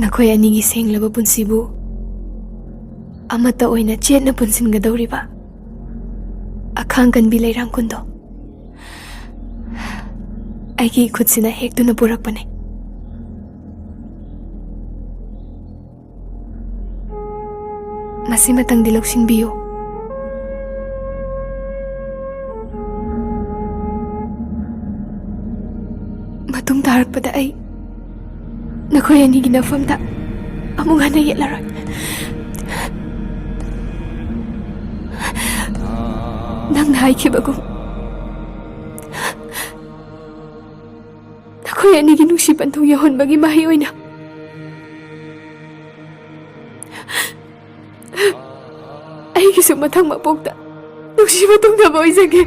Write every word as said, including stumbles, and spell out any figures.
ꯅꯈꯣꯏ ꯑꯅꯤꯒꯤ ꯁꯦꯡꯂꯕ ꯄꯨꯟꯁꯤꯕꯨ ꯑꯃꯠꯇ ꯑꯣꯏꯅ ꯆꯦꯠꯅ ꯄꯨꯟꯁꯤꯟꯒꯗꯧꯔꯤꯕ ꯑꯈꯥꯡ ꯀꯟꯕꯤ ꯂꯩꯔꯥꯡ ꯀꯨꯟꯗꯣ ꯑꯩꯒꯤ ꯏꯈꯨꯠꯁꯤꯅ ꯍꯦꯛꯇꯨꯅ ꯄꯨꯔꯛꯄꯅꯦ꯫ ꯃꯁꯤꯃꯇꯪꯗꯤ ꯂꯧꯁꯤꯟꯕꯤꯌꯨ꯫ ꯃꯇꯨꯡ ꯇꯥꯔꯛꯄꯗ ꯑꯩ ꯅꯈꯣꯏ ꯑꯅꯤꯒꯤ ꯅꯐꯝꯗ ꯑꯃꯨꯛ ꯍꯟꯅ ꯌꯦꯠꯂꯔꯣꯏ꯫ ꯅꯪꯅ ꯍꯥꯏꯈꯤꯕꯒꯨꯝ, ꯅꯈꯣꯏ ꯑꯅꯤꯒꯤ ꯅꯨꯡꯁꯤ ꯄꯟꯊꯨꯡ ꯌꯧꯍꯟꯕꯒꯤ ꯃꯍꯩ ꯑꯣꯏꯅ ꯑꯩꯒꯤꯁꯨ ꯃꯊꯪ ꯃꯄꯣꯛꯇ ꯅꯨꯡꯁꯤꯕ ꯇꯨꯡꯗꯕ ꯑꯣꯏꯖꯒꯦ꯫